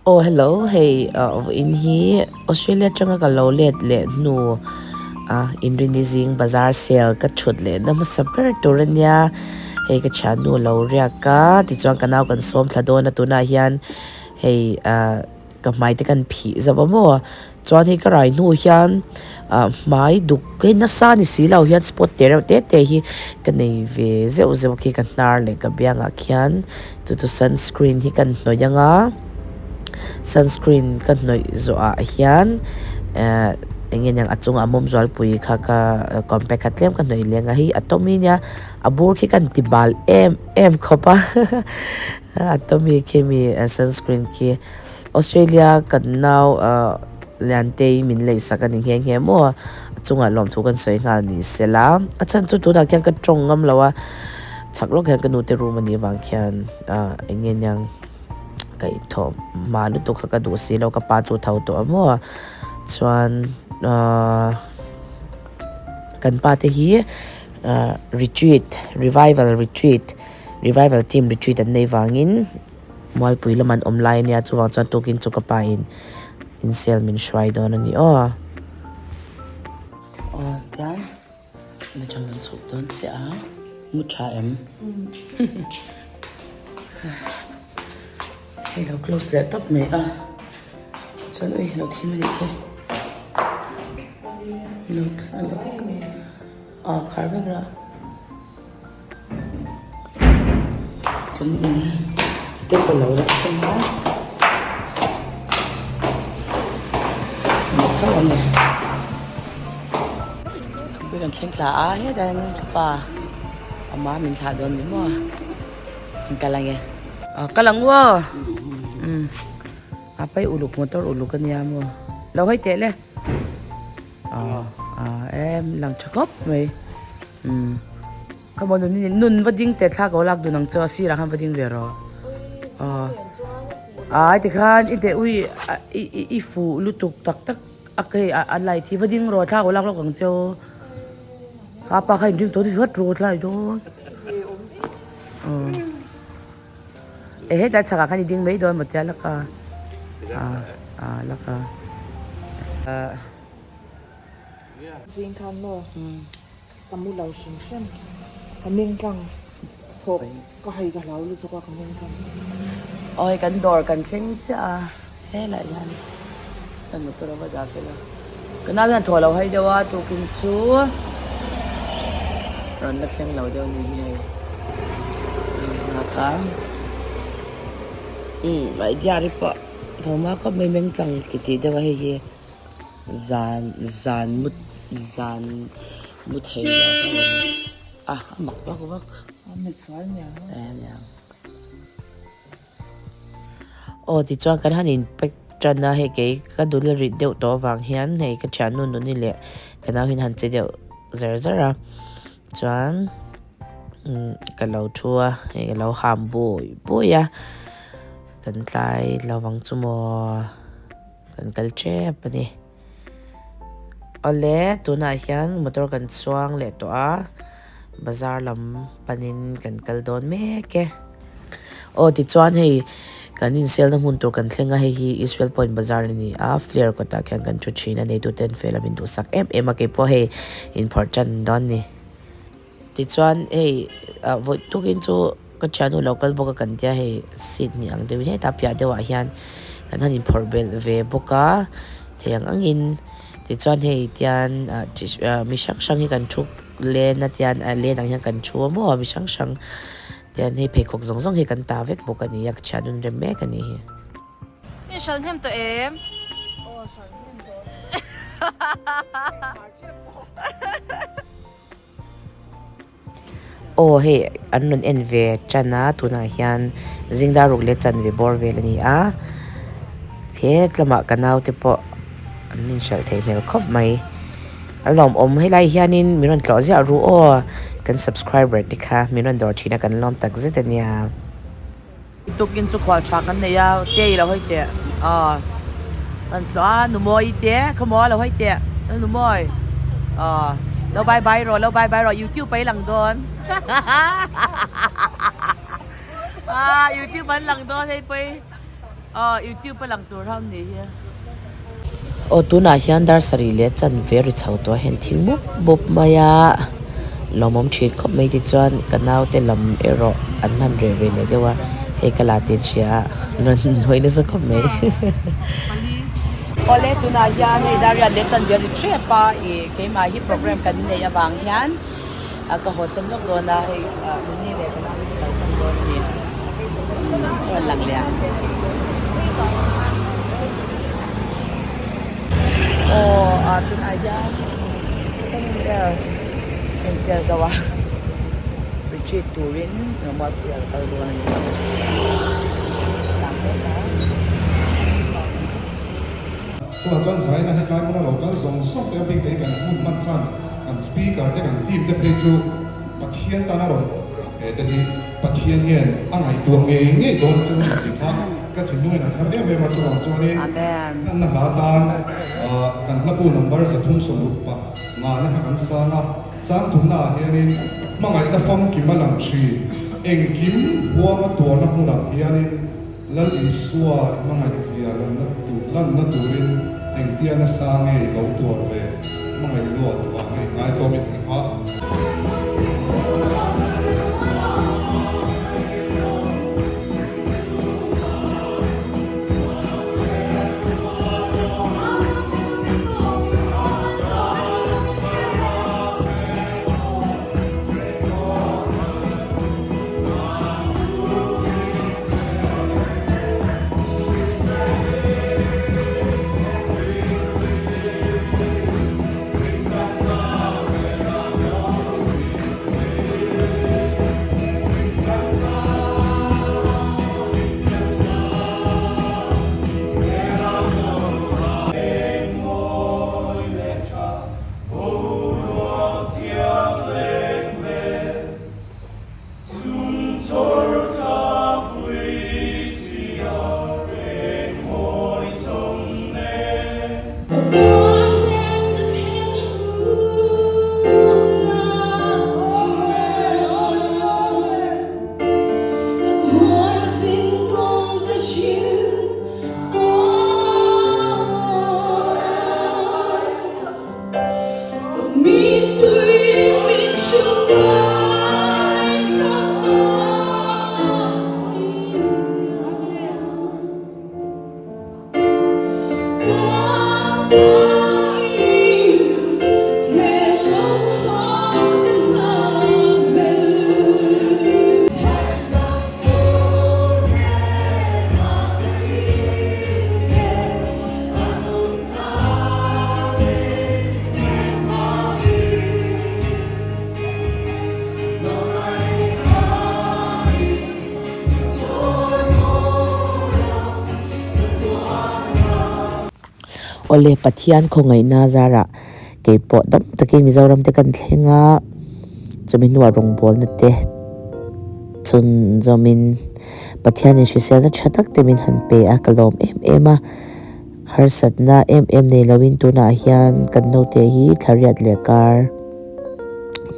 Aw hello, hei vawiin hi Australia atanga ka lo let leh hnu a Inrini zing bazar sale ka thut leh na hmasa ber tur ania hei ka thiannu a lo riak a tichuan ka nau kan sawm thla dawn a tunah hian hei ah ka hmai te kan phih zauh a maw chuan hei ka rai hnu hian ah hmai duk hei nasa ni si lo hian spot te reuh te te hi ka nei ve zeuh zeuh khi ka hnar leh ka biangah khian chu chu sunscreen hi kan hnawih ang a sunscreen ka hnawih zawh ah hian eh eng nge niang a chungah mawm zualpui kha ka compact kha tlem ka hnawih leng a hei a tawm hi nia a bur khi ka inti bal em em khawp a a tawm hi khi mi sunscreen khi. Australia kan nau ah Liantei min lei sak a ni nghe nghe maw a chungah lawmthu kan sawi nghal ni sela a chhan chu tunah khian ka tawng ngam lo a chhak lawk hian ka nute room a nih avang khian ah eng nge niang ka ithawh hma lutuk kha ka duh si lo ka pa chu tho tawh a maw chuan ah kan pa te hi ah retreat revival retreat revival team retreat an nei vangin. Mualpui lam an awm lai ania chuvang chuan tukin chu ka pa in in sale min hruai dawn a ni aw. Aw tiang na chang kan chhuk dawn chiah a mu tha em hei lo close leh tawp mai a chuan ui lo thim a nih khi lo lo a khar vek la. Kan in step a lo la thleng a ni tho a ni tui kan thleng thla a hetah hian ka pa ama min thlah dawn ni maw an kal ange ah kal ang u aw umm a pai uluk motor uluk ania maw lo hawi teh le ah ah em lang tha khawp mai. Umm ka maw nun hi nun va ding teh thla ko lak dun ang chu a sirah khan va ding ve rawh aw ai tikhan i teh ui i i i fuh lutuk tak tak a hei a light hi va ding rawh thla ko lak lawk ang cheu a pa kha inring tawh vat rawh thlai dawn aw e hetah chhakah khan i ding mai dawn maw tia laka a a laka ah. Zing khan maw ka mu lo hrim hrim ka meng tlang thawk ka hai ka hlau lutuk a ka meng tlang. Awi kan dawr kan thleng chiah a helai hian kan motor a va dah fel a ka nau hian thaw lo hai deuh a tukin chu rawn la thleng lo deuh ni hi hei nghak a umm idea ri pawh tho hma khawp mai meng tlang titih deuh a hei hi. Zan zan mu zan mu thei lo ka awm a a mak vak vak eh aniang aw tichuan kan han in pack tan a hei kei ka dul a rit deuh tawh avang hian hei ka thiannu nuni leh ka nau hian han che deuh zar zar a chuan umm ka lo thu a hei ka lo ham bui bui a kan tlai lovang chu maw. Kan kal tep a ni. Awle tunah hian motor kan chuang leh tawh a bazar lam panin kan kal dawn mek e. Aw tichuan hei kan inselna hmun tur kan thleng a hei hi Israel Point bazar a ni a flair kawtah khian kan thu thin a neituten fel a min duhsak em em a keipawh hei inphawrh tan dawn a ni. Tichuan hei ah vawi tukin chu ka thiannu lo kal bawk a kan tia hei seat ni ang deuhin hetah piah deuhah hian kan han inphawrh belh ve bawk a thei ang angin tichuan hei tian ah mi hrang hrang hi kan thu len a tian ah len ang hian kan thu a maw mi hrang hrang tian hei pheikhawk zawng zawng hi kan ta vek bawk a ni a ka thiannu rem mek a ni hi. I hral hnem tawh em? Aw hral hnem tawh. Aw hei an rawn en ve tan a tunah hian zingdar ruk leh chanve bawr vel a ni a he tlama ka naute pawh an inhralh theih hmel khawp mai a lawmawm helai hianin min rawn tlawh ziah ru aw kan subscriber te kha min rawn dawr thin a kan lawm tak zet a nia. Tukin chu khual tha kan nei a te i lo hawi teh aw kan tlawh a nu mawi te khawmaw lo hawi teh nu mawi aw lo bye bye rawh lo bye bye rawh youtube a i lang dawn ah youtube an lang dawn hei pawh hi. Aw youtube a lang tur ho ni hi. Aw tunah hian dar sarih leh chanve ri chho tawh a hen thing mup mup mai a, lawmawm thin khawp mai tichuan ka naute lam erawh an han reh ve leh deuh a, hei ka la tin hria a rawn hnuai nasa khawp mai. Awle tunah hian hei dar riat leh chanve ri tep a ih keimah hi program kan neih avang hian ka haw sen lawk dawn a hei Nuni leh ka nau hi ka kalsan dawn a ni a rawn lang leh ang. Aw ah tunah hian vel insial zo a retreat turin Rammualpui a kal dawn a ni. Chutah chuan Zaina hetlai hmuna lo kal zawng zawng te a bik te hi kan hmun hman chan kan speaker te kan team te phei chu Pathian tana rawn he te hi Pathian hian a ngaihtuah ngei ngei dawn chu a ni tih kha ka thinlungin a thar em em a chuvang chuanin hmanna hla tan kan hlabu number 360 ngana kha kan sang a chang thumna ah hianin hmangaihna famkim a lang thin engkim huama tuarna hmunah hianin Lal Isua i hmangaih zia lanna tur lanna turin engtia nasa nge i lo tuar ve hmangaih luat vang nge ngaitlawm i tih kha. Awle Pathian khawngaihna zarah keipawh dam takin Mizoram te kan thleng a, chumi hnuah rawngbawlna te chun zawmin Pathianin hriselna tha tak te min han pe a, ka lawm em em a. Harsatna em em nei loin tunah hian kan naute hi thlariat leh kar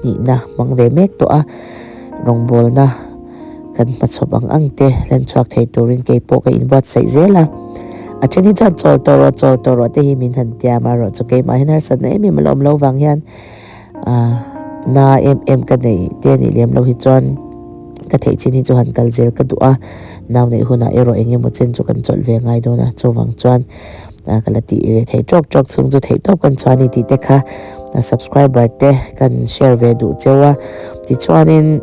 hnihna hmang ve mek tawh a, rawngbawlna kan hmachhawp ang ang te hlen chhuak thei turin kei pawh ka inbuatsaih zel a. A then hi chuan chawl tawh rawh chawl tawh rawh te hi min han tiam a rawh chu keimah hian harsatna em em a la awm lo vang hian ah na em em ka neih te anih lem loh hi chuan ka theih chin hi chu han kal zel ka duh a, nau neih hunah erawh eng emaw chen chu kan chawlh ve ngai dawn a, chuvang chuan ah ka la tih ve thei tawk tawk chhung chu theih tawp kan chhuah a ni tih te kha subscriber te kan share ve duh cheu a, tichuanin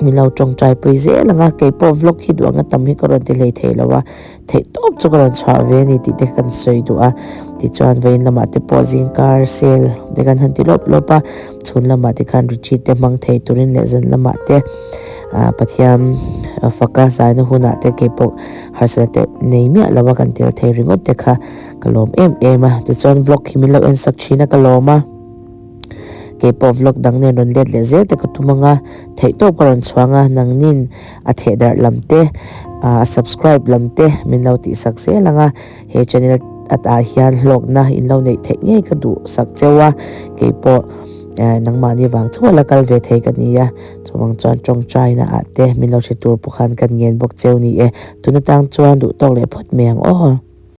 min lo tawngtai pui zel ang a, keipawh vlog hi duh anga tam hi ka rawn ti hlei thei lo a. Theih tawp chu ka rawn chhuah ve a ni tih te kan sawi duh a, tichuan vawiin lamah te pawh zingkar sale te kan han ti lawp lawp a, chhun lamah te khan retreat te hmang thei turin leh zan lamah te ah Pathian faka zaina hunah te keipawh harsatna te nei miah lo a kan tel thei ringawt te kha ka lawm em em a, tichuan vlog hi min lo en sak thin a ka lawm a. Keipawh vlog dang nen rawn let leh zel te ka tum anga, theihtawp ka rawn chhuang a, nangnin a thehdarh lam te, a subscribe lam te min lo tihsak zel anga, he channel atah hian hlawkna in lo neih theih ngei ka duhsak cheu a, keipawh. Nangmahni vang chauh a la kal ve thei ka ni a, chuvang chuan tawngtaina ah te min lo hre tur pawh khan kan ngen bawk cheu ni e. Tun atang chuan duh tawk leh phawt mai ang aw.